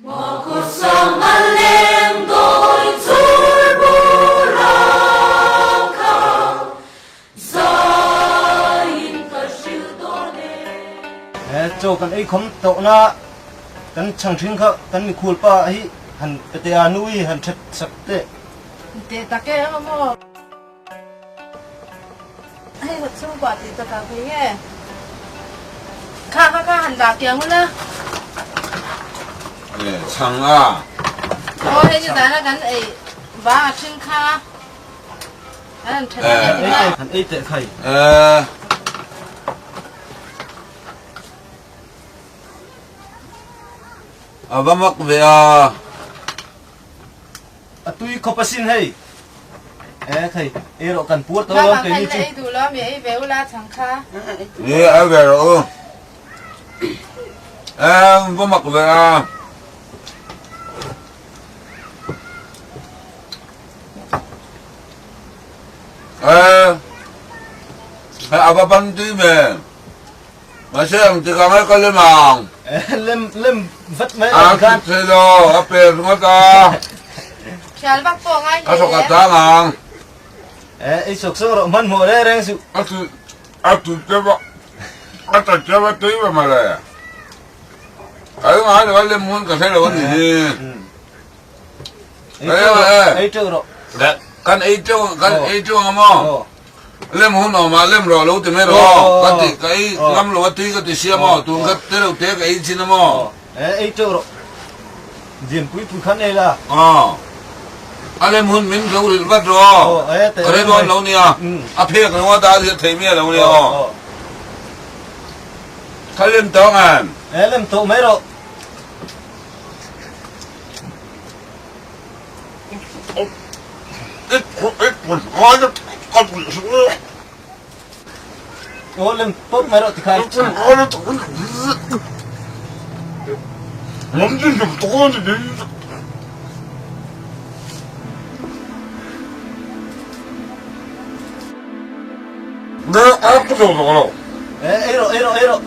Makhawsang a leng dawi chur bur a kha zaiin ka hrilh dawn e. He chaw kan ei khawm tawhna kan chhang thin kha kan mikhul pa hi han pe teh a, nu i han that sak teh. Teh tak e maw. Hei hawt chhungkua tih tak ah pui nge? Kha kha kha han dah kiang ula. E chhang a. Aw hei ni zana kan ei vang a thin kha. An han then a. Han ei teh khai. E. A va mak ve a. A tui khawp asin hei. E thei ei rawh kan puar tawh alawm keini chu. Ei duh lo mi ei ve ula chhang kha. Ni ei ve rawh u. E va mak ve a. E a va ban tui ve. Mahse ang tik ang e ka lem ang. Lem lem vat mai ang khan. A thei lo, a per ringawt a. Thial vak pawh ngai hle. Ka thawk a tang ang. E ei sawk sawk rawh hmanhmawh reng reng suh. A ti a ti teuh a, a ta teuh a tui ve mawle. Ka ring ngai lo a lem hun ka hre lo a nih hi. Ei teuh rawh. Kan ei teuh kan ei teuh ang maw? Lem hun awm ah lem rawh lo ti mai rawh ka ti ka ei ngam lo a tui ka ti sia maw tun ka te lo te ka ei chin a maw. E ei teuh rawh dian pui pui khan ei la. Aw a lem hun min lo rilh vat rawh ka re dawn lo nia a phek lo a dah zir thei miah lo nia aw ka lem tawh ang em. E lem tawh mai rawh. Aw lem pawp mai rawh tikhan. Ei rawh ei rawh ei rawh.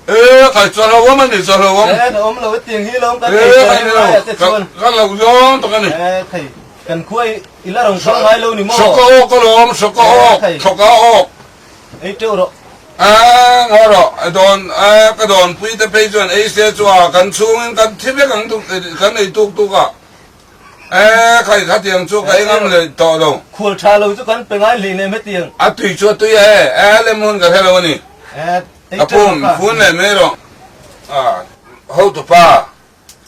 Ee kai chuan lo awm ani chuan lo awm. Ee na awm lo e tiang hi lo kan ei chuan hi lai te chuan. Ka lo zawng tak ani. Ee thei kan khua i la rawn kal ngai lo ni maw. Soka awk ka lo awm soka awk soka awk. Ei teuh rawh. Ee ngaw rawh a dawn ee ka dawn pui te phei chuan ei se chu a kan chhungin kan thi vek ang kan ei tuk tuk a. Ee khai khatiang chu ka engam leh tawh lo. Khual tha lo chu kan pe ngai hlei nem hetiang. A tui chu a tui e, ee lem hun ka hre lo a ni. Ee ei Ka teuh pum rawh ka. fun leh mai rawh. A hotu pa.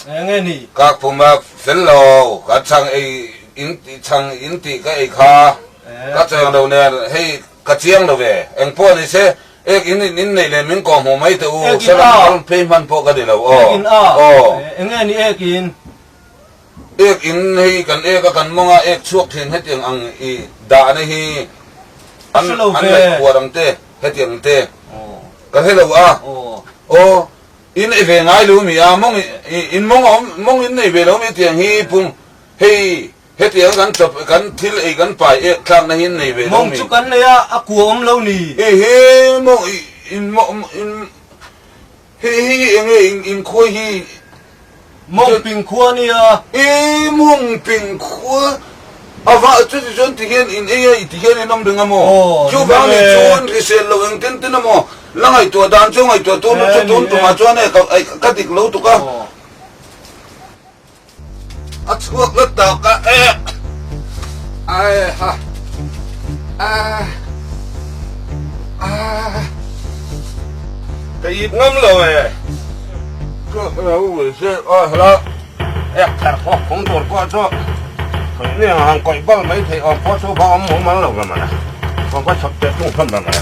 Ee nge ni. Ka pum a fel lo, ka chhang ei in chhang in tih ka ei kha. Ee. Ka cheng lo nen hei ka chiang lo ve. Engpawh ni se ek in in neih leh min kawh hmuh mai teh u. Ek in Salam a. kal phei hman pawh ka ni lo aw. Ek in a. Aw. Ee nge ni ek in. Ek in hei kan ek a kan mawng a ek chhuak thin hetiang ang i dahna hi an an ngaihphuar ang te hetiang ang te ka hre lo a aw in ei ve ngai lo mi a mawng in mawng a awm mawng in nei ve lo mi hetiang hi pung hei hetiang kan chawp kan thil ei kan pai ek thlakna hi in nei ve lo mi. Mawng chu kan nei a a kua awm lo ni. Hei hi mawng in mawng in Hei hi enge in in khua hi? Mawngping khua nia. E Mawngping khua a va chuti chuan ti hian in ei a i ti hian in awm reng a maw? Chu vang nih chuan hrisel lo eng tin tin a maw? La ngaihtuah dan chu ngaihtuah tur chu tun tumah chuan e ka dik lo tuk a. A chhuak la tak a e ai ha a a ka yip ngam lo e hello ek thar pawh phung tur pawh chu ni ang han kawih bal mai theih awm pawh chu va awm mumal lo ve mawle ka va chhawp teh tung hlawm ve mawle.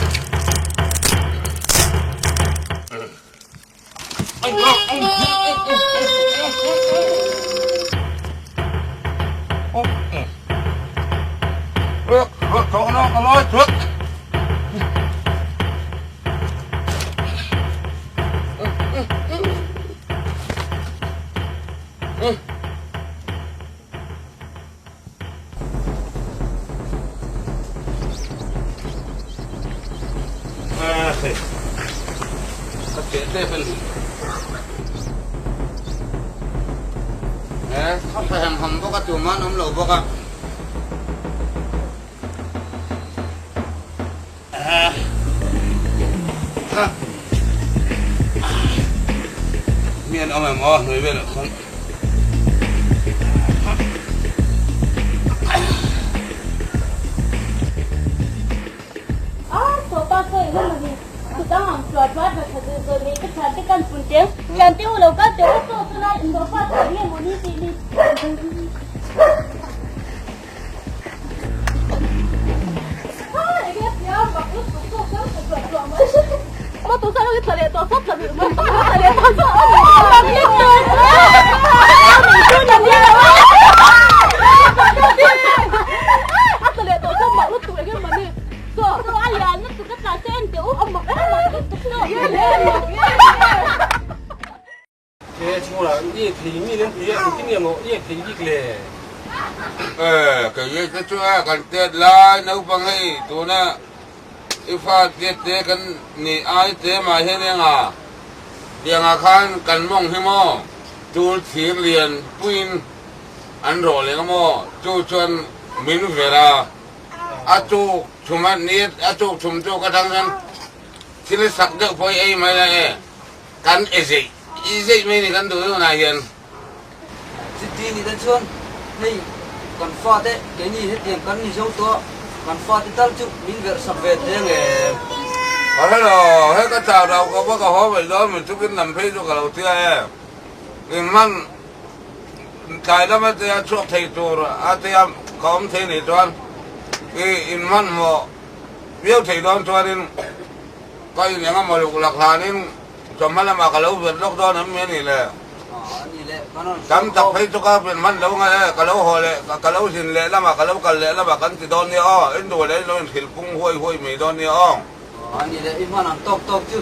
Stephen. He a tha hem ham bawk a tumah an awm lo bawk a. Mi an awm em aw hnuai velah khawn. Kei te chu a kan tet lai naupang hei tuna i fa tet te kan ni ai te mah hian enga tiangah khan kan mawng hi maw tul thir lian puiin an rawh leh ang maw chu chuan min ver a a tuk thum a ni a tuk thum chu ka tang chuan thil sak deuh pawh i ei mai la e. Kan e zeih i zeih mai ni kan duh deuh nah hian. Chuti ni te chuan hei kan fate keini hetiang kan ni zo tawh a, kan fate tal chu min verh sak ve thei ang em? Ka hre lo, he ka chau dau ka va ka haw mai dawn min chukin lam phei chu ka lo tia e. Engman tlai lama tia chhuak thei tur a tia ka awm thei nih chuan i inhmanhmawh viau thei dawn chuanin Ka in eng emaw luk lak hlanin chawhma lamah ka lo ven lawk dawn em mi a nih le? Tam tak phei chu ka ven hman lo nge e, ka lo haw leh, ka lo zin leh lamah, ka lo kal leh lamah kan ti dawn nia aw, in duh leh in lo inhrilh pung huai huai mai dawn nia aw. A nih le, i hman ang tawk tawk chu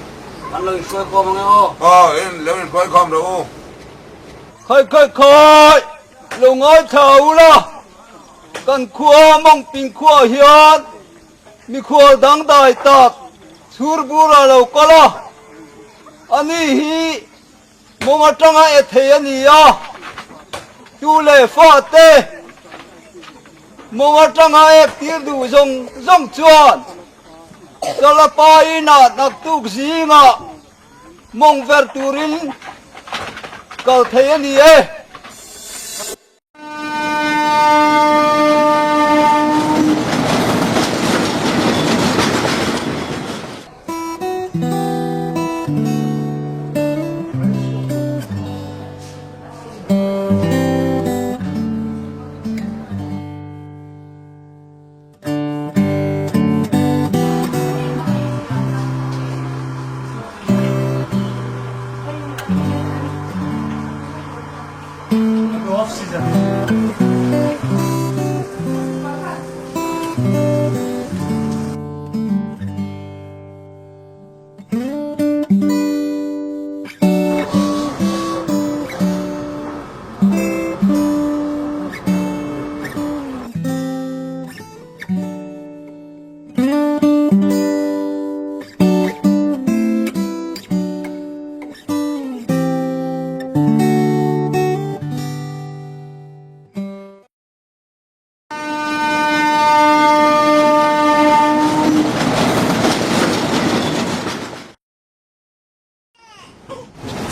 kan lo inhruai khawm ang e aw. Aw, in lo inhruai khawm rawh u. Khai khai khai, lo ngaithla ula, kan khua Mawngping khuaah hian Mikhual dangdai tak chhurbur a lo kal a, ani hi mawng atanga e thei a ni a, tu leh fa te mawng atanga ek tir duh zawng zawng chuan Salapa inah naktuk zingah mawng ver turin kal thei a ni e.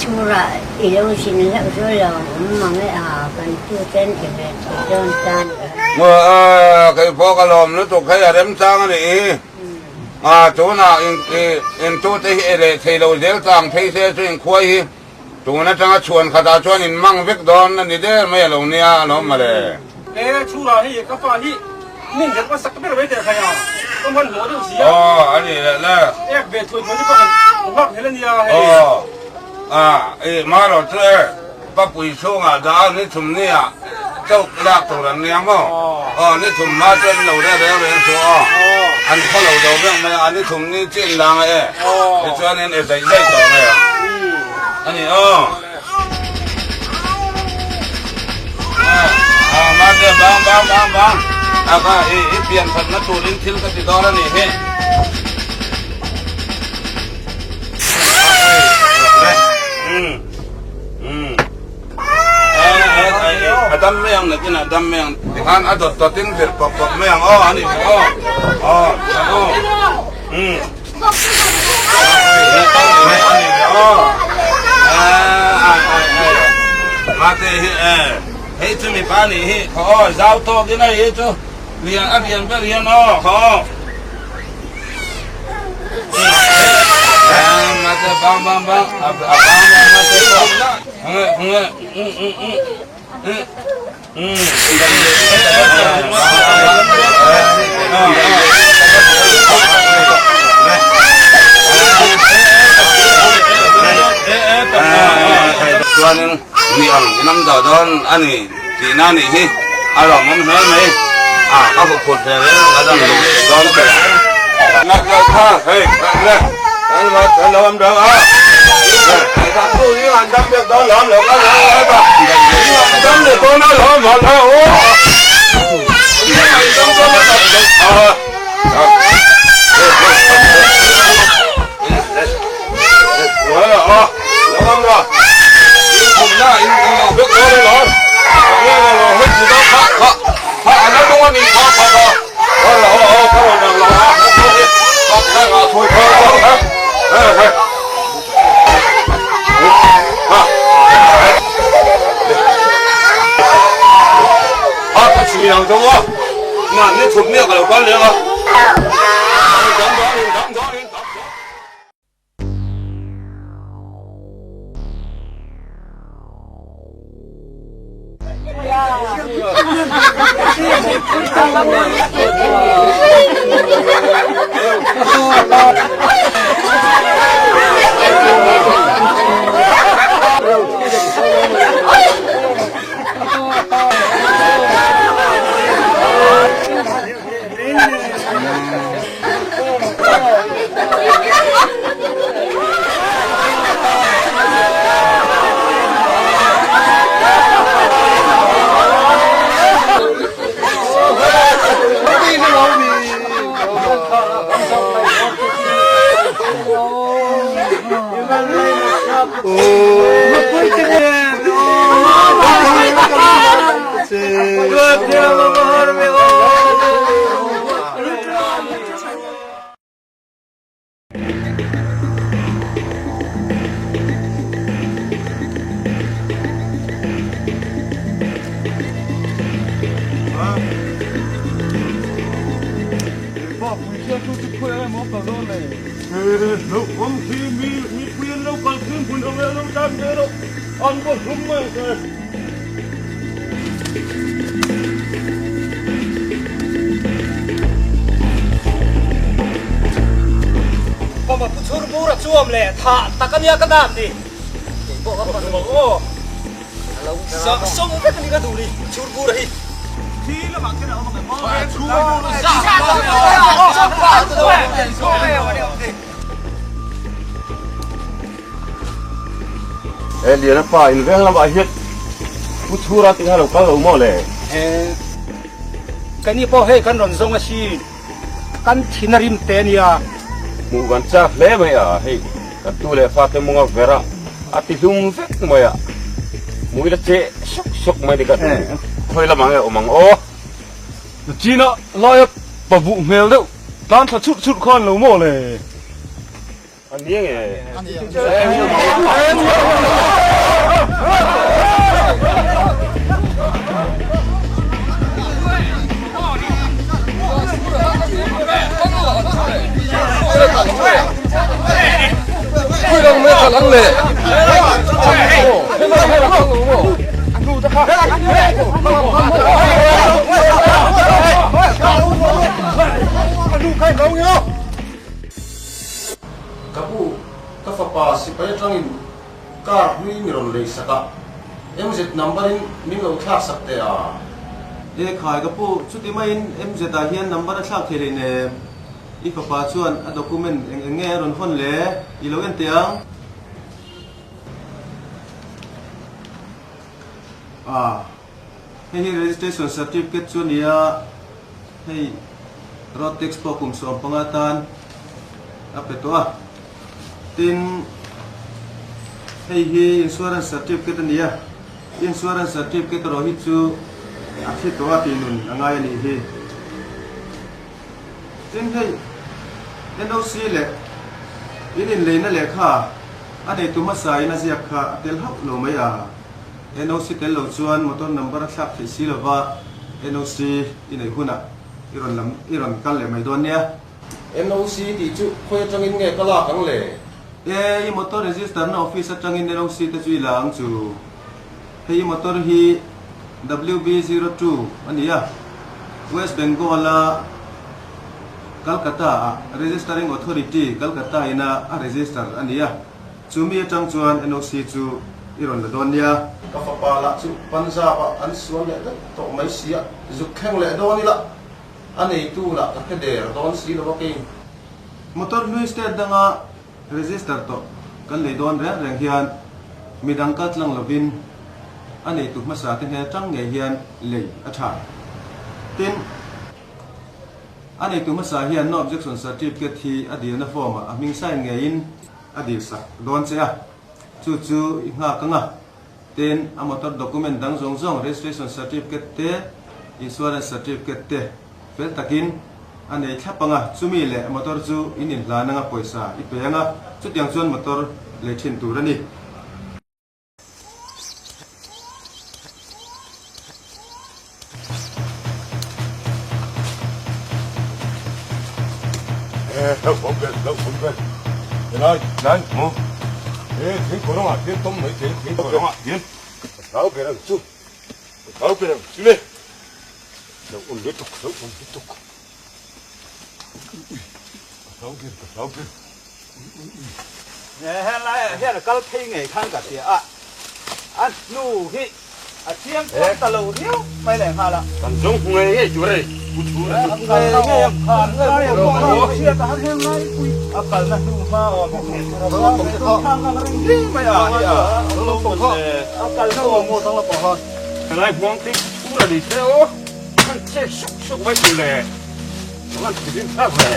Chhurah i lo zin hlauh chu lo awm mang e a, kan tuten i ve thei dawn ta ni a. Kei pawh ka lawm lutuk hei a remchang a nih hi. Tunah intute hi e leh thei lo zel tang phei se chu inkhuai hi tun atanga chhuan khatah chuan in mang vek dawn a ni der mai a lo nia a lawm mawle. E chhurah hei ka fa hi min zet hmasak ber mai teh khai a, ka hman hlawh deuh si a. Aw a ni leh le. Ek ve thuai thuai te pawh kan nghak hlel a nia hei. Aw a i marawh chu e papui chhungah dah a ni thum nia chauh lak tur an nia maw? Aw ni thum hma chuan lo reh reng reng suh aw. An khaw lo do vek mai a, a ni thum ni chin lang a e. Tichuanin e daih daih tawh mai a. A ni aw. A mate bang bang bang bang. A ka i i pian thatna turin thil ka ti dawn a ni hi. A dam mai ang nakin a dam mai ang. Tikhan a dawt dawt in vir pawp pawp mai ang aw a nih chu aw. Aw aw. Um. Mate hi e hei chu mipa nih hi khaw aw zau tawk in a hi chu lian a lian ber hian aw khaw aw. Chuanin mi ang inam dah dawn a ni tihna nih hi a lawmawm hle mai a ka huphut ve reng a dang duh dawn che. Nak nak kha hei le kan lo kan lo am dang a ka tu hi an dam bek dawn lawm lo ka lo ba an dam le dawn a lawm hal ha o an dam dawn a He Liana pa in veng lamah hian Pu Chhura tih kha lo kal lo maw le? Keini pawh hei kan rawn zawng asin, kan thin a rim te a nia. Hmuh kan chak hle mai a, hei kan tu leh fate munga vera a ti hlum vek mai a, hmuh ila che sawk sawk mai ni ka duh. Khawi lamah nge awm ang aw? China laia pavuh hmel deuh tlan thla churh churh khan lo maw le? A ni nge? Ka pu, ka fapa sipai atangin car hlui mi rawn lei sak a, MZ number in min lo thlak sak teh a. E khai ka pu, chuti maiin MZ ah hian number a thlak thei hlei nem. I fapa chuan a document eng eng nge a rawn hawn le? I lo en teh ang. A, hei hi registration certificate chu a ni a, hei road tax pawh kum 15 tan a pe tawh a. Tin, hei. Hei hi insurance certificate a ni a, insurance certificate erawh hi chu a thi tawh a tih nun a ngai a nih hi. Tin hei NOC leh in inleina lehkha a neitu hmasa in a ziak kha a tel hauh lo mai a, NOC tel lo chuan motor number a thlak theih si lova NOC i neih hunah i rawn lam i rawn kal leh mai dawn nia. NOC tih chu khawi atangin nge ka lak ang le? E, i motor register na office atangin NOC te chu i la ang chu. Hei i motor hi WB02 a ni a, West Bengal a Calcutta a Registering Authority Calcutta ina a register a ni a, chu mi atang chuan NOC chu i rawn la dawn nia. Ka fapa lah chu Punjab ah an sual leh daih tawh mai si a, zuk thleng leh dawn ila a neitu lah ka hre der dawn si lo a kei. Motor hlui state danga Register tawh kan nei dawn reng reng hian midang kal tlang lovin a neitu hmasa te hmel tang ngei hian lei a tha. Tin, a neitu hmasa hian no objection certificate hi a dilna form ah a hming sign ngeiin a dil sak dawn che a, chu chu i nghak ang a. Tin, a motor document dang zawng zawng registration certificate te, insurance certificate te, Fel takin a nei thlap ang a, chumi leh motor chu in inhlan anga pawisa i pe ang a, chutiang chuan motor lei thin tur a ni. Lo awm lutuk, lo awm lutuk. Ui, ka hlau ber, ka hlau ber. Ui, ui, ui. Helai hian a kal phei ngei khan ka hria a, a hnu hi a chiang kual ta lo riau mai leh nghal a. Kan zawng hmu ngei ngei tur a ni, pu thu a chu. Ngei ngei ang khan, ngei ang chhiat a han heng lai pui. A kalna hnu hma awm hi ring hle mai a, a kalna awm. Helai hmuang te thu a ni se aw. Kan che suk suk mai tur le kan ti rim thlak le.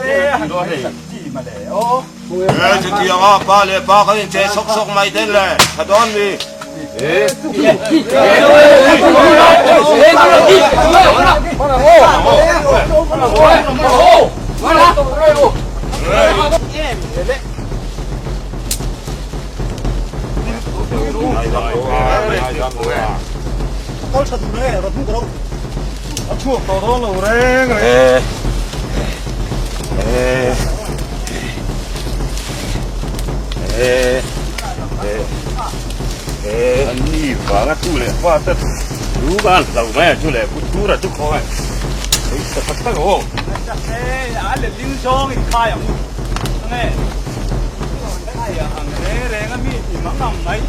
E chutiang a pa leh pa kan in che sawk sawk mai ten le tha dawn mi. Kal tha duh nge rawn hmuh ka lo. A chhuak tawh dawn lo reng reng. An ni vanga chu leh fa te thu ka han hlau mai a chu leh pu thura chu khawngaih ei sa tak tak aw. A letling zawng in khai ang u. Nge ang reng reng a mi ti mang ang mai.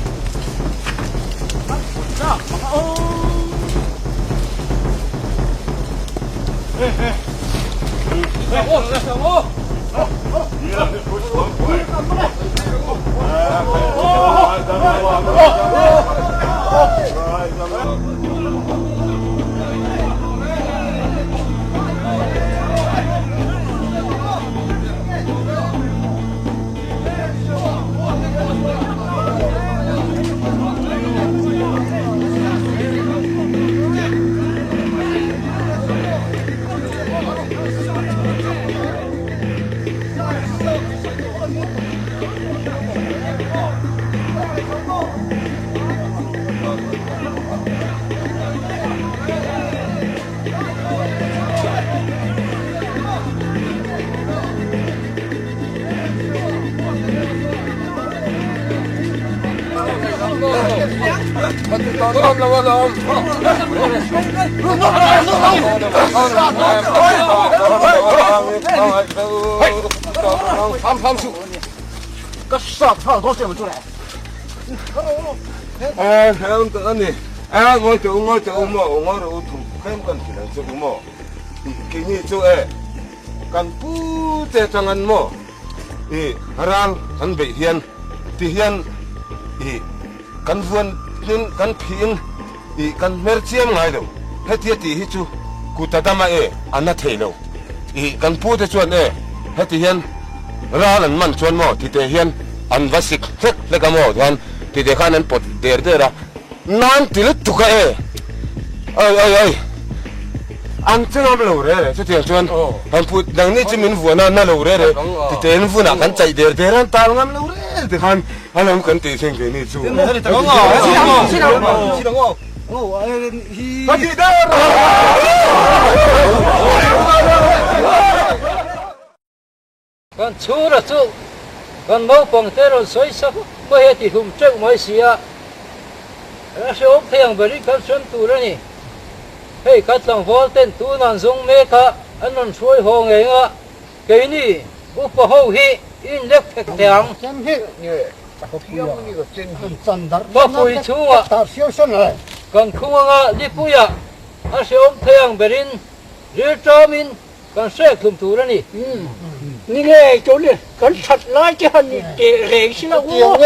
Kan pu te chang an maw i ral kan beih hian ti hian i kan vuan in kan phih in i kan hmer chiam ngai lo hetia tih hi chu kut a dam a e a na thei lo i kan pu te chuan e heti hian ral an man chuan maw ti teh hian. an va sik hlek hlek a maw chuan tite khan an pawt der der a nan ti lutuk a e ai ai ai an che ngam lo re re chutiang chuan han put nangni chu min vuan a na lo re re tite in vunah kan chaih der der a an tal ngam lo re te khan a lam kan tih thleng ve ni chu. Kan chhura chu kan naupang te rawn sawi sak mai a ti hlum teuh mai si a, a hrehawm thei ang berin kan hrem tur a ni. Hei kan tlangval ten tunah an zawng mek a, an rawn hruai haw ngei ang a, keini upa ho hi i inlek phek teh ang. Khawpui chhungah kan khung anga lipuiah a hrehawm thei ang berin rilṭawmin Kan hrek hlum tur a ni. Ni ngei tur ni, kan that lai te han ni teh reng si lo u.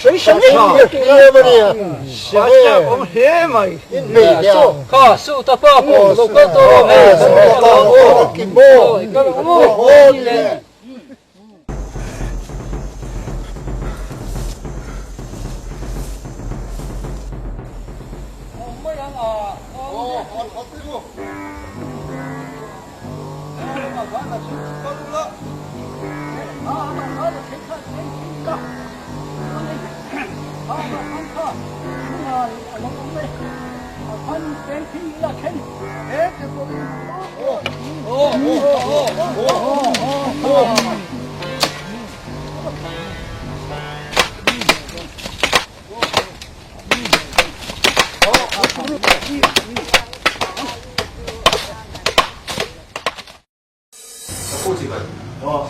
Sawi sa ngei ngei tur a ni. Sa awm hle mai. Kha su ta pa pawh lo kal tawh rawh hei. Kal ang u. Ka pu chi bai. Aw,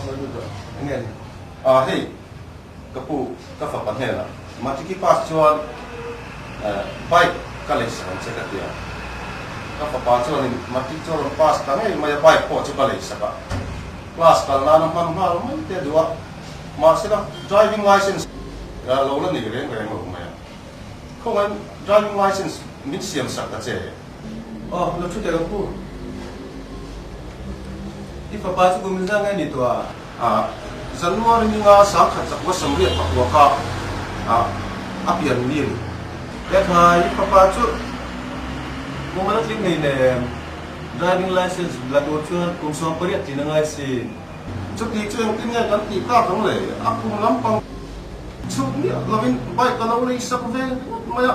enge ni? Ah hei, ka pu ka fapa hnenah Matriki pass chuan bike ka lei sak ang che ka ti a. Ka fapa chuanin Matric chu a rawn pass ta ngei mai a, bike pawh chu ka lei sak a. Class kal nana hman nghal mai te a duh a, mahsela driving licence lo la nei reng reng lo mai a. Khawngaiin driving licence min siam sak ta che. Aw, lo thu teh ka pu. I fapa chu kum zang nge ni tawh a? Ah, January ninga sangkhat chakua samriat pakua kha ah a pian ni a ni. Ekhai, i fapa chu kum a la tling nei nem. Driving licence la tur chuan kum 18 tlin a ngai si. Chuti chu engtin nge kan tih tak ang le? A kum lampang chhut miah lovin bike a lo lei sak ve ngawt mai a.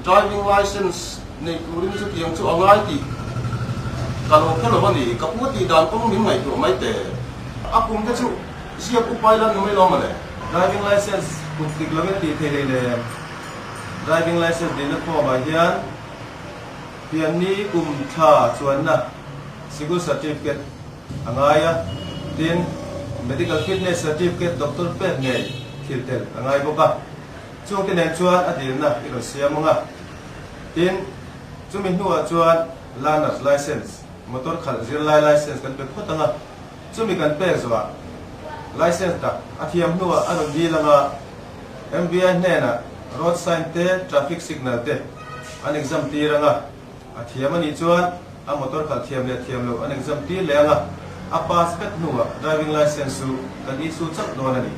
Driving licence nei turin chutiang chu a ngai tih ka lo hre lo a ni. Ka pu tih dan kawng min ngaihtuah mai teh. A kum te chu ziak upa ila ni mai lo mawle. Driving licence kut dik lovin a tih theih hlei le. Driving licence dihna form ah hian pianni kum thla chuanna sikul certificate a ngai a, tin medical fitness certificate doctor pek ngei thil tel a ngai bawk a. Chungte nen chuan a dilna i rawn siam ang a, tin, chumi hnuah chuan learner's licence, motor khalh zirlai licence kan pe phawt ang a, chumi kan pek zawhah licence dak a thiam hnuah a rawn dil ang a, MVI hnenah road sign te, traffic signal te an exam tir ang a, a thiam a nih chuan a motor khalh thiam leh thiam loh an exam tir leh ang a, a pass vek hnuah driving licence chu kan issue chauh dawn a ni.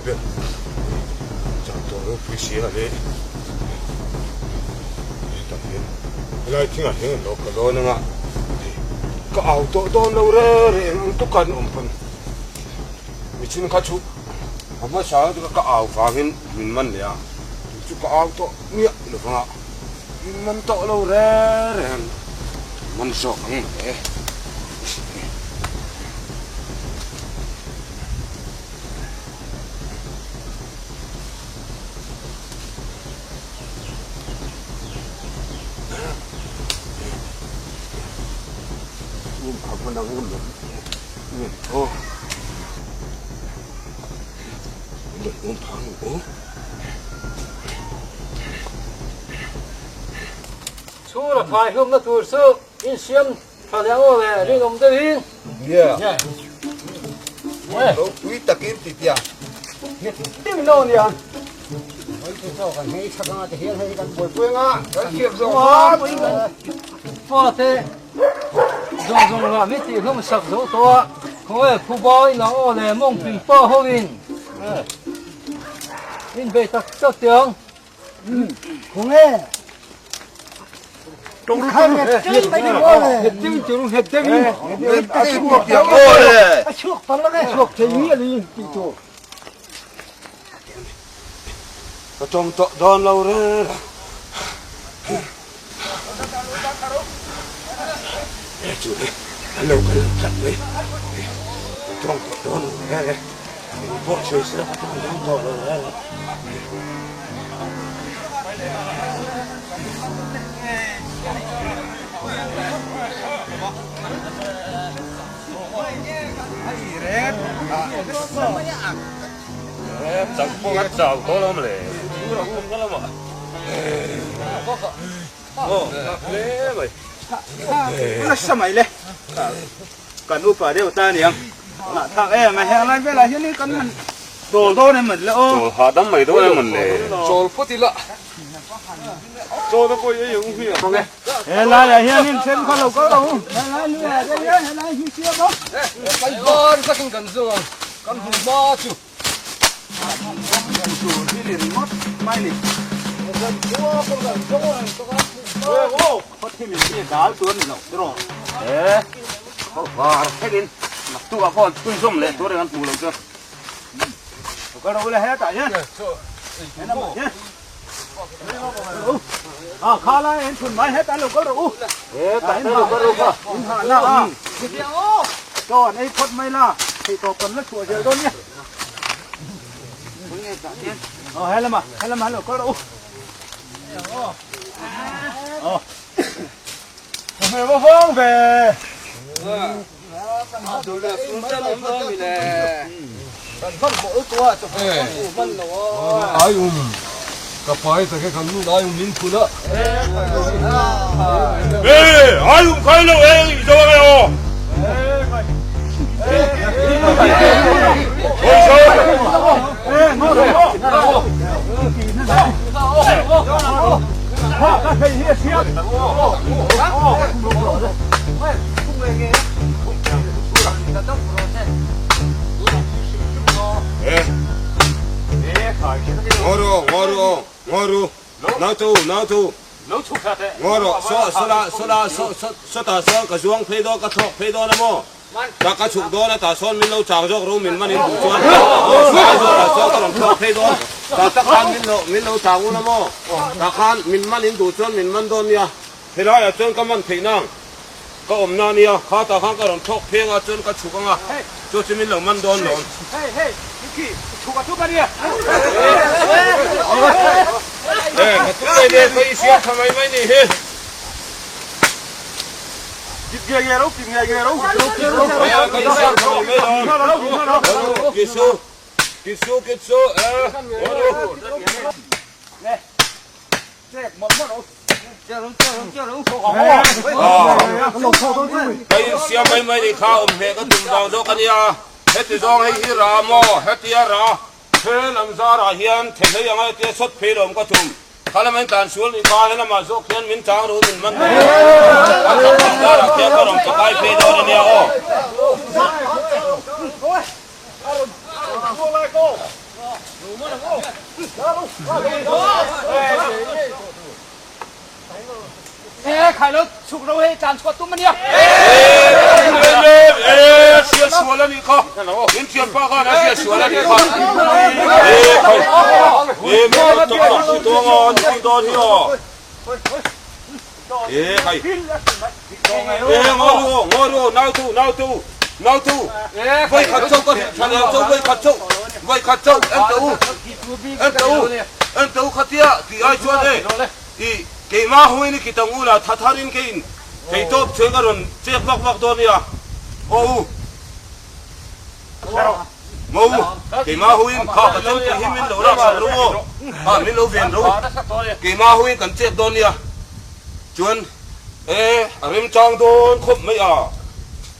Ber chak tawh ropui si a le hetah hian helai thingah hian an lo kal dawn anga ka au tawh dawn lo re re eng ang tuk an awm pawn michin kha chu a hmasa chu ka au vangin min man leh a chu ka au tawh miah lo vanga min man tawh lo re re an man zawk ang le. Chhura thai hlumna tur chu insiam Tha leh aw le, rinawm deuhin. Nia. Ropui takin ti tia. Ding no nia. Oi chu chaw kan hei thak anga te hian hei kan buaipui anga. Kan thiam zawng Fa te zawng zawng lah mi tih hlawm sak zo tawh a. Khawnge phuba in ang aw le mawng ping pa ho in in bei tak tak teh ang. Khawnge A chhuak pang lang e. Chhuak thei miah lo in tih tur. Ka tawng tawh dawn lo reng. E chu le, an lo kal lo tlat mai. Ka tawng tawh dawn lo reng e. Eng pawh sawi sela ka tawng dawn tawh lo reng e. Nasa mai le kan upa deuh ta aniang ngahthak em a heng lai velah hian kan han chawl dawn em le aw chawl hahdam mai dawn em le chawl phawt ila chawl te pawh i ei ang hi ang e he laiah hianin then kha lo kal lo he lai luiah te hian he lai hi siam a kan ban takin kan zawng ang kan hmu hma chu Sawtah sawn ka zuang phei dawn ka thawk phei dawn a maw? Ta ka chhuk dawn a tah sawn min lo chang zawk ro min man in duh chuan tah sawn ka rawn thawk phei dawn tah tak khan min lo min lo chang un a maw? Tah khan min man in duh chuan min man dawn nia helaiah chuan ka man theih nang ka awmna nia kha tah khan ka rawn thawk pheng a chuan ka chhuk anga chu chu min lo man dawn lawm. He ka tum mai le ka i siam tha mai mai nih hi. Ka i siam tha mai mai dawn. Kisu kisu kisu e. Ka in siam mai mai nih kha awm hle ka tum vang zawk a nia. Heti zawng hei hi ra maw hetia ra He lam zarah hian thehlei anga hetia sawt phei lo awm ka tum. Kha lam in tlan sual nih kha he lamah zawk hian min chang ru min man mai a. A chak lam zarah khian ka rawn pakai phei dawn a nia aw. He khai lo chhuk ro hei tlan chhuah tum ania. E sia sual ani kha in thian pa khan a sia sual ani kha e khai e mi tak tak si tawng a ni ti dawn hi aw e khai e ngawi aw ngawi aw nau tu nau tu nau tu vai khat chauh ka tha lo chauh vai khat chauh vai khat chauh en teh u en teh u en teh u khatia tih ai chuan e I keimah huin i kitang u la tha tharin keiin theihtawp cheng a rawn chek vak vak dawn nia. Aw u. Maw u, keimah huin kha ka cheng pui hi min lo rak sak ru aw. Kha min lo ven ru. Keimah huin kan chek dawn nia. Chuan e a remchang dawn khawp mai a,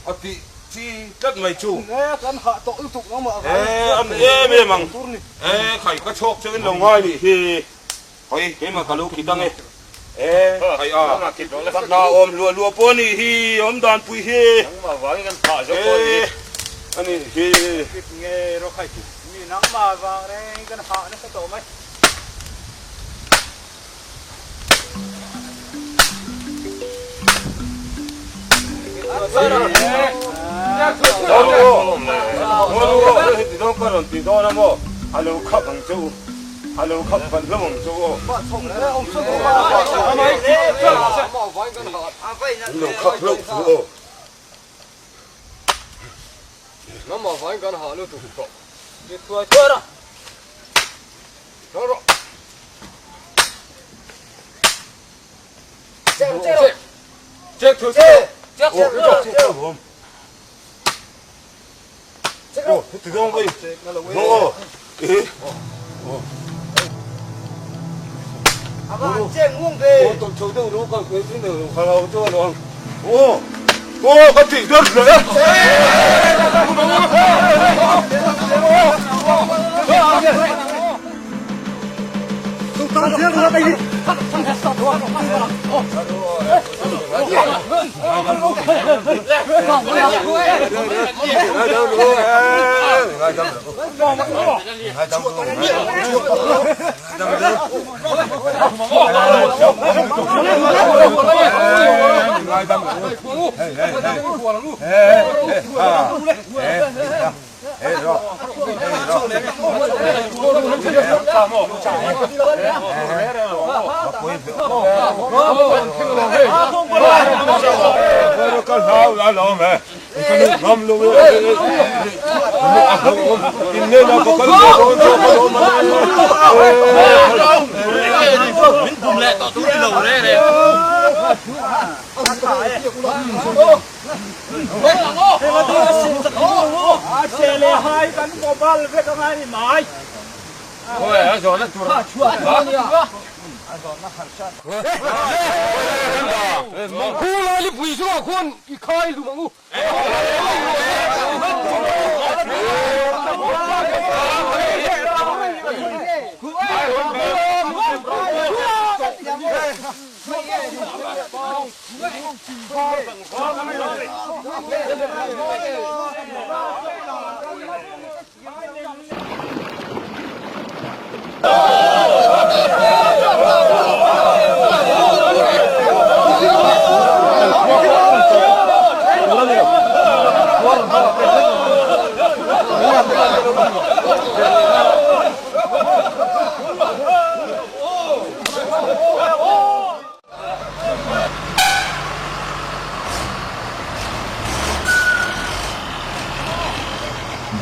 a tih chi tlat mai chu. E kan hah tawh lutuk nangmah. E a ni em em ang. E khai ka chhawk chengin lo ngai nih hi. Hoi, keimah ka lo kit ang e. E, khai a, ka hna awm hluah hluah pawh a nih hi, awm dan pui hi. E. a nih hi. Kip nge rawh khai mi nangmah vang reng kan hah nasa tawh mai.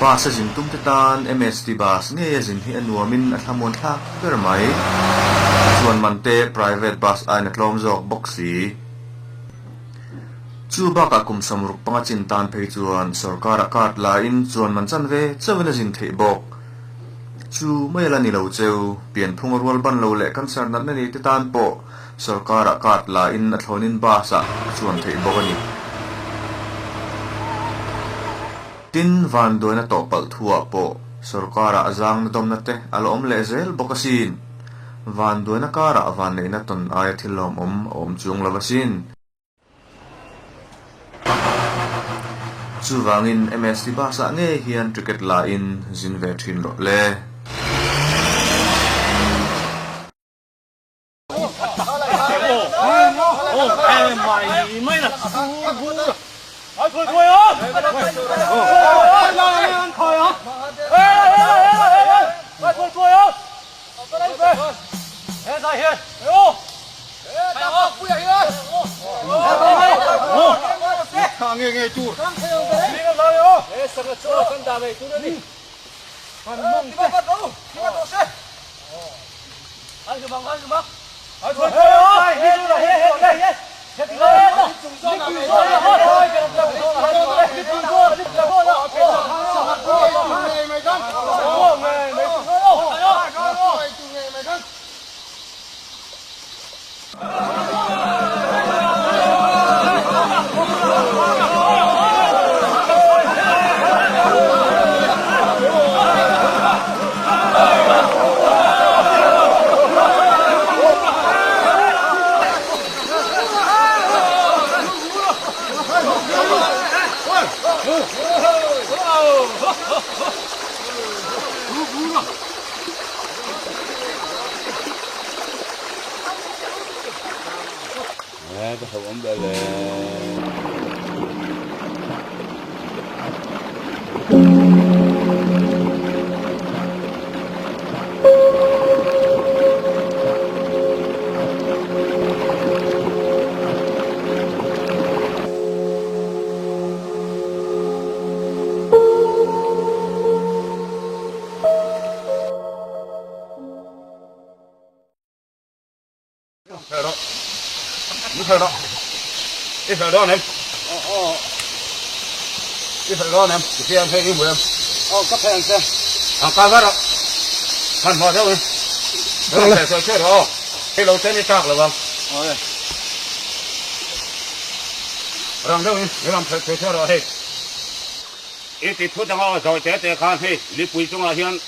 Bus a zin tum te tan MST bus ngei a zin hi a nuamin a thlamuan thlak ber mai. Chuan man te private bus aiin a tlawm zawk bawk si. Chu bakah kum samruk panga chin tan phei chuan sorkara card la in chuan man chan ve chauhin a zin theih bawk. Chu mai a la ni lo cheu, pianphung a rual ban lo leh cancer natna nei te tan pawh sorkara card la in a thlawnin bus ah a chuan theih bawk a ni. Tin, vanduaina tawh palh thu ah pawh sorkara a zangna dawmna te a la awm leh zel bawk asin. Vanduaina karah vanneihna tawn aia thil lawmawm a awm chuang lo asin. Chuvangin MST bus ah ngei hian ticket la in zin ve thin rawh le. va hlauhawm ber le. I ti thut ang aw zawi te te khan hei lipui chungah hian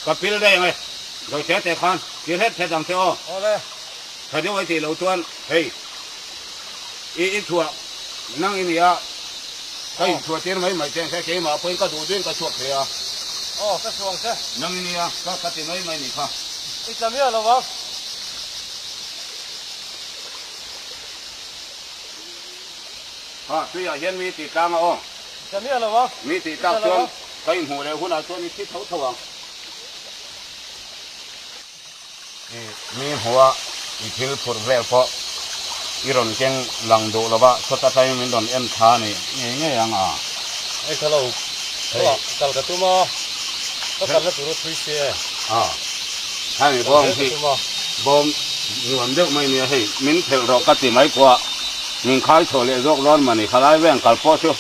ka pil daih ang e zawi te te khan ti hret hret ang che aw. Tha deuh ai tih loh chuan hei i inchhuah nang i nia ka inchhuah tir mai mai che ang che keimah pawhin ka duh duhin ka chhuak thei a. Aw ka chhuang che. Nang i nia ka ka ti mai mai nih kha. I tla miah lo ang. Ha tuiah hian mi tih tlang a aw. I tla miah lo ang. Mi tih tlak chuan ka inhmuh leh hunah chuan i thi tho tho ang. I mi hmuha i thil phurh vel pawh i rawn keng lang duh lo va, sawta tlaiin min rawn en thla a ni ngei ngei ang a. Hei ka lo kal kal ka tum a, ka kalna tur a thui si e. A, hei bawm hi bawm nuam deuh mai nia hei, min phelh rawh ka ti mai pawh a, min khai chhuah leh zawk dawn mah ni, khalai veng kal pawh chu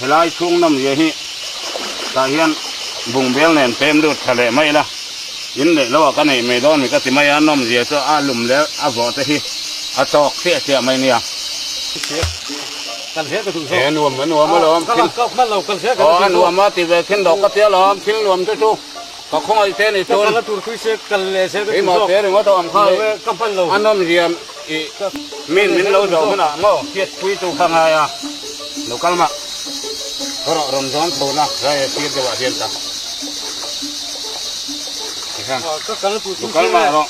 helai chhung nawmzia hi tah hian bungbel nen pem lut tha leh mai ila. In leh lo ah ka neih mai dawn mi ka ti mai a, nawmzia chu a lum leh a vawh te hi a tawk chiah chiah mai nia. He nuam a nuam alawm thil aw a nuam a ti ve thin dawh ka ti alawm thil nuam te chu ka khawngaih che ni chuan keimah te ringawt a awm kha a nawmzia i min min lo zawh hunah maw hriatpui tu kha ngai a lo kal mah rawh rawn zawn chho na rai a sir deuh ah hian ta tikhan lo kal mah rawh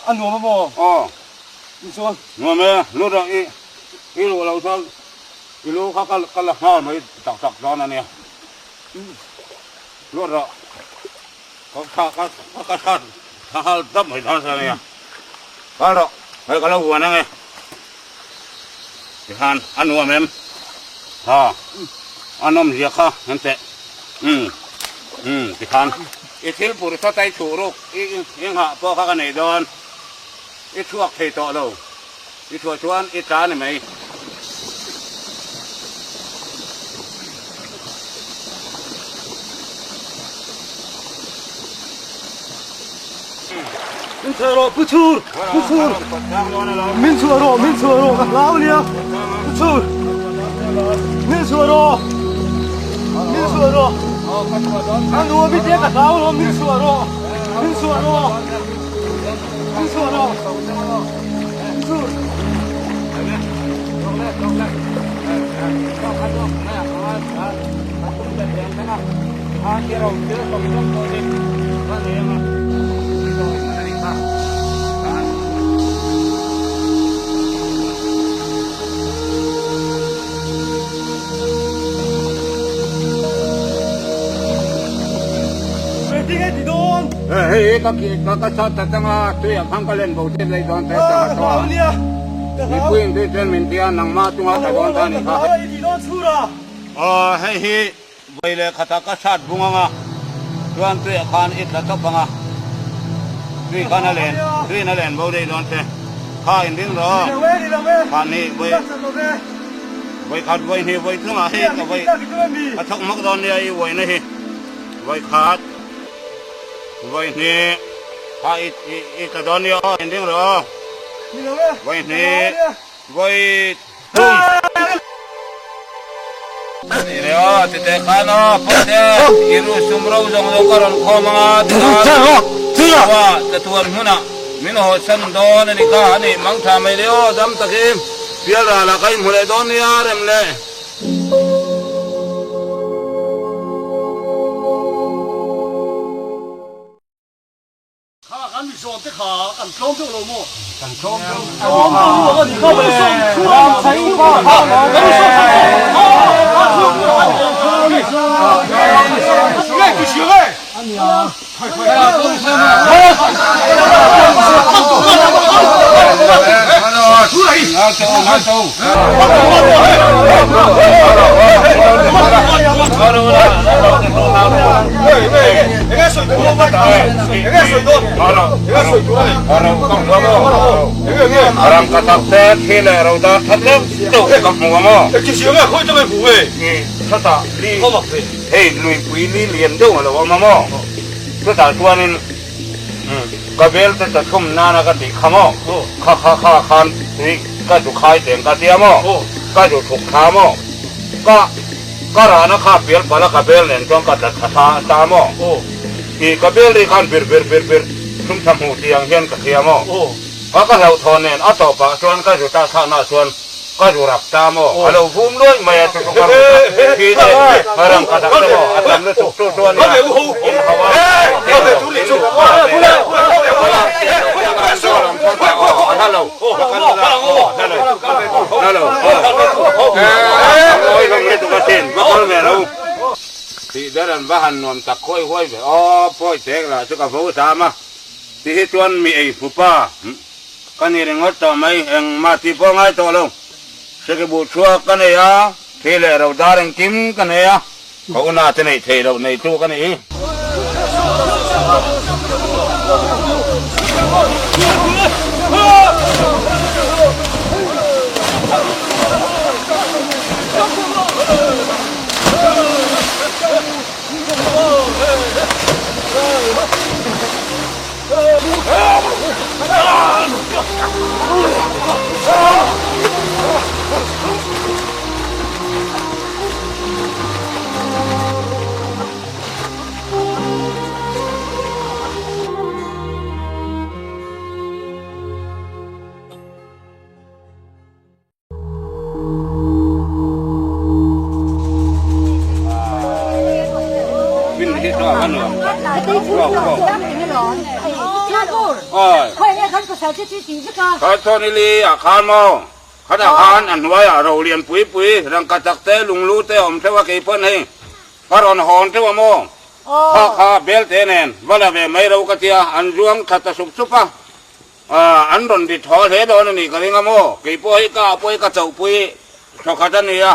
a nuam a maw aw chuan nuam e lut rawh i i luh lo chuan i lu kha ka la nghal mai tak tak dawn a nia lut rawh Ka tha ka ka tha tha nghal dap mai dawn sa nia. Kal rawh, hei ka lo huan ang e. Tikhan a nuam em? Ha, a nawm zia kha en teh. Umm, umm, tikhan. I thil pur sawt a i chhuh ruk, i i nghah pawh kha ka nei dawn. I chhuak thei tawh lo. I chhuah chuan i tla ni mai. Min chhuah rawh Pu Chhur, Pu Chhur. Min chhuah rawh, min chhuah rawh ka hlau nia. Pu Chhur. Min chhuah rawh. Min chhuah rawh. A nuam i tia ka hlau rawh, min chhuah rawh. Min chhuah rawh. Min chhuah rawh. Min chhuah. Hei ka ka ka chat ta changa tui a khang ka len bo te lei dawn te changa chaw mipui in tui chuan min tia nangmah chunga ta dawn ta ni kha. Aw hei hi vawi leh khata ka chat bung anga chuan tui ah khan i tla tawp anga tui khan a len tui in a len bo lei dawn che kha in ring rawh khan hi vawi vawi khat vawi hnih vawi thum ah hei ka vawi ka thawk hmak dawn nia i uaina hi vawi khat vawi hnih kha i i tla dawn nia aw in ring rawh vawi hnih vawi thum. Ni aw ti te khan aw pawh te i ru sum ro zawng zawng ka rawn khawm anga tikhan khua chatuan hmunah min haw chhan dawn a ni kha a ni mang tha mai le aw dam takin pial ral ah ka inhmu leh dawn nia rem le. An mi zawn te kha kan tlawm deuh lo maw? Kan tlawm deuh. Tlawm deuh a ni kha mawle. Ram chei pa kha Rangkachak te thi leh ro dar that deuh deuh ka hmu ang aw. Chutah hei luipui li lian deuh a lo awm ang aw. Chutah chuanin ka bel te ta thum nana ka tih kha maw? Kha kha kha khan tui ka zu khai teng ka tia maw? Ka zu thuk thla maw? Ka ka rana kha pial pala ka bel nen chuan ka tla thla thla ta maw? I ka bel ri khan bir bir bir bir thum tha hmu tih ang hian ka hria maw? Ka ka hlauhthawn nen a tawpah chuan ka zu ta thlakna chuan Ka zu rap ta maw? A lo vum luai mai a, chu chu ka ru ta. Khi te ka rang ka dak te maw? A tam lutuk chu chuan nia in hau a, Tih ber an va han nuam tak khawi huai ve aw, pawi tek lah chu ka vo sam a, ti hi chuan mi ei hmupa. Ka ni ringawt tawh mai, engmah tih pawh ngai tawh lo. Sekibuh chhuak ka nei a, thi leh ro dar engkim ka nei a, ka una te neih theih loh neitu ka ni. Khathawni a khan maw? Khatah khan a hnuaiah ro lian pui pui, rangkachak te, lunglu te a awm theuh a, kei pawn hei ka rawn hawn theuh a maw? Kha kha belte nen va la ve mai ro ka tia, an zuang thla ta sup sup a. An rawn ri thaw hle dawn a nih ka ring a maw? Kei pawh hi ka ah pawh hi ka chauhpui thawkhat a ni a,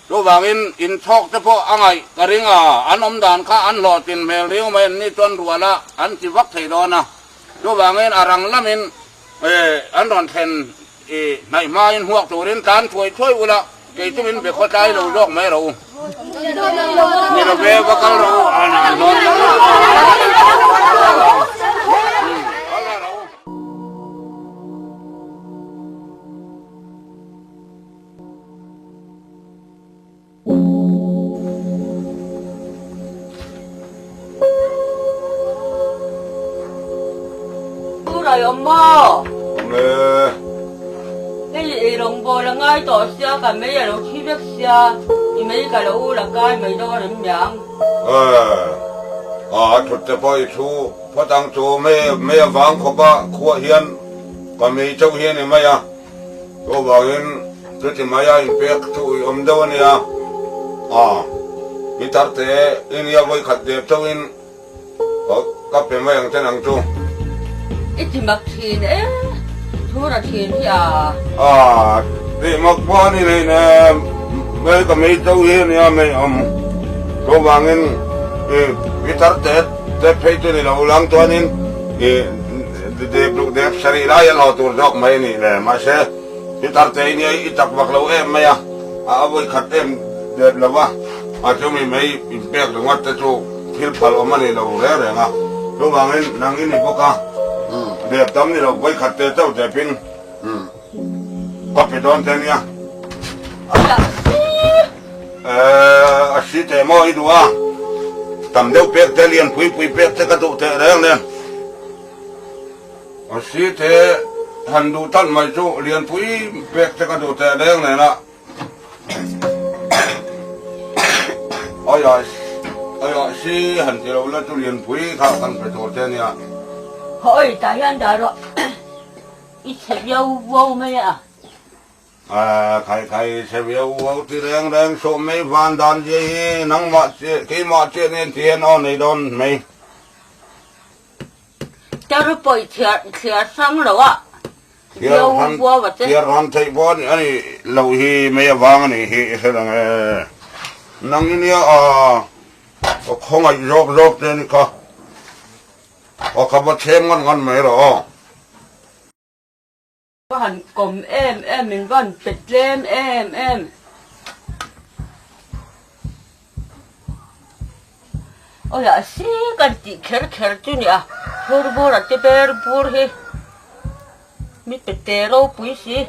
chuvangin inchhawk te pawh a ngaih ka ring a, an awm dan kha an hlawhtlin hmel riau mai an ni chuan rual a an ti vak thei dawn a, chuvangin a rang lamin an rawn thlen hnaih hmain hmuak turin tlan thuai thuai ula, kei chu min be khawtlai lo zawk mai rawh u. Ni lo ve va kal rawh u, an an dawn. Rai awm maw? Awm e. Hei ei rawngbawl a ngai tawh sia ka mei a lo thi vek sia i mei ka lo ul a kai mai dawn em niang. A thut te pawh i thu phawt ang chu mei mei avang khawp a khuah hian ka mei chauh hi a ni mai a. Chuvangin chuti mai a inpek chu ui awm deuh a nia. A, mi tharte i nia vawi khat dep chauhin ka pe mai ang che nang chu. I ti mak thin e, thura thin hi a. A, ti mak pawh a ni nei nem, mei ka mei chauh hi a nia mei awm. Chuvangin i mi tharte te phei chu ni lo lang chuanin i. Dep luk dep sarih lai a hlawh tur zawk mai a nih le. Mahse, Pitar te i nia i chak vak lo em mai a, a vawi khat em dep lo va, a chumi mai inpek ringawt te chu thil phal awm a ni lo reng reng a. Chuvangin nang i ni bawk a, dep tam ni lo vawi khat te chauh depin ka pe dawn che nia. A si teh maw i duh a, tam deuh pek te lian pui pui pek te ka duh teh reng nen. A si teh han duh talh mai chu lian pui pek te ka duh teh reng nen a. Aiah aiah si han ti lo la chu lian pui kha kan pe tur che nia. Hawi tah hian dah rawh i chhe viau vuau mai a. Khai khai chhe viau vuau ti reng reng suh mai van dan zia hi nangmah chiah keimah chiah nen ti hian aw nei dawn mai. Tar pawih thliar thliar hrang lo a viau vuau a che. Thliar hran theih pawh a ni lo hi mai avang a nih hi i hre reng e. Nang i nia a khawngaih zawk zawk che a ni kha. Aw ka va thlem ngan ngan mai rawh aw. Ka han kawm em em min van pe tlem em em. Awi a si kan tih kher kher chu nia phur bur a te ber bur hi mi pe te ropui si.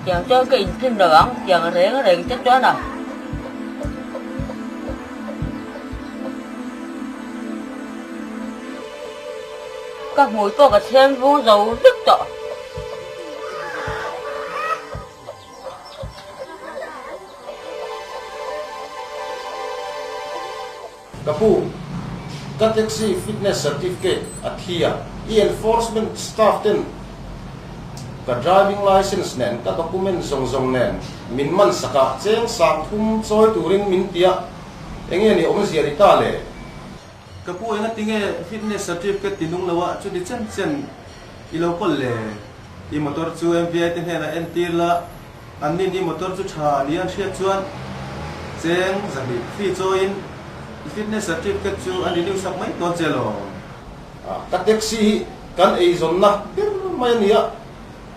Tiang chuan ka inphim lo ang, tiang reng reng te chuan a. Ka hmui pawh ka chhem vung zo vek tawh. Ka pu, ka taxi fitness certificate a thi a, i enforcement staff ten ka driving licence nen ka document zawng zawng nen min man sak a, cheng 30 chawi turin min ti a, enge ni awmzia ni ta le? Ka pu, engatinge fitness certificate ti nung lo a, chuti chen chen i lo kawl le? I motor chu MVI te hnenah entir la, an nin i motor chu tha ni an hriat chuan cheng 200 fee chawiin i fitness certificate chu an renew sak mai dawn che lo. Ka taxi hi kan eizawnna ber mai a ni a,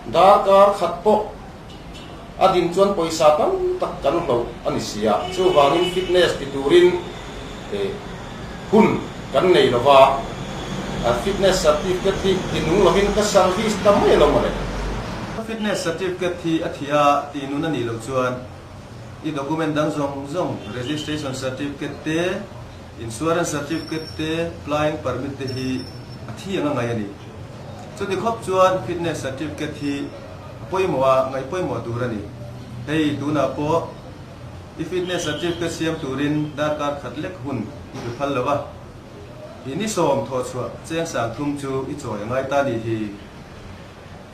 darkar khat pawh a din chuan pawisa tam tak kan hloh a ni si a, chuvangin fitness ti turin hun kan nei lo va, fitness certificate hi ti nung lovin ka service ta mai lo mawle. Fitness certificate hi a thih a tih nun a nih loh chuan i document dang zawng zawng, registration certificate te, insurance certificate te, plying permit te hi a thi ang a ngaih a ni. Chuti khawp chuan fitness certificate hi a pawimawh a, ngaih pawimawh tur a ni. Hei tunah pawh i fitness certificate siam turin darkar khat lek hun i pe phal lo a, i ni sawm thawh chhuah cheng 30 chu i chawi a ngai ta nih hi.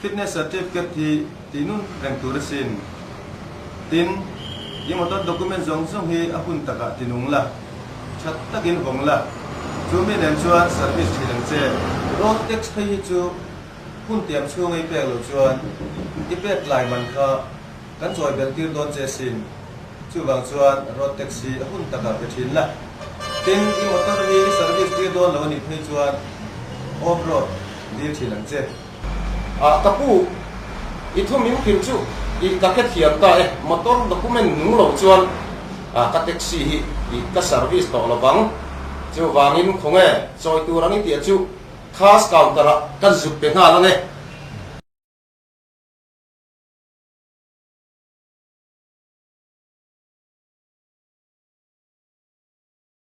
Fitness certificate hi tih nun reng tur asin. Tin, i motor document zawng zawng hi a hun takah ti nung la, that takin vawng la, chu mi nen chuan service thin ang che. Road tax phei hi chu Hun tiam chhunga i pek loh chuan i pek tlai man kha kan chawi belh tir dawn che sin. Chuvang chuan road tax hi a hun takah pe thin la. Tin, i motor hi i service tir dawn lo a nih phei chuan off road dil thin ang che. Ah, ka pu, i thu min hrilh chu i ka hrethiam ta e. Motor document nung lo chuan ka taxi hi i ka service tawh lovang. Chuvangin khawnge chawi tur ang i tih chu Cash counter ah kan zuk pe nghal ang e.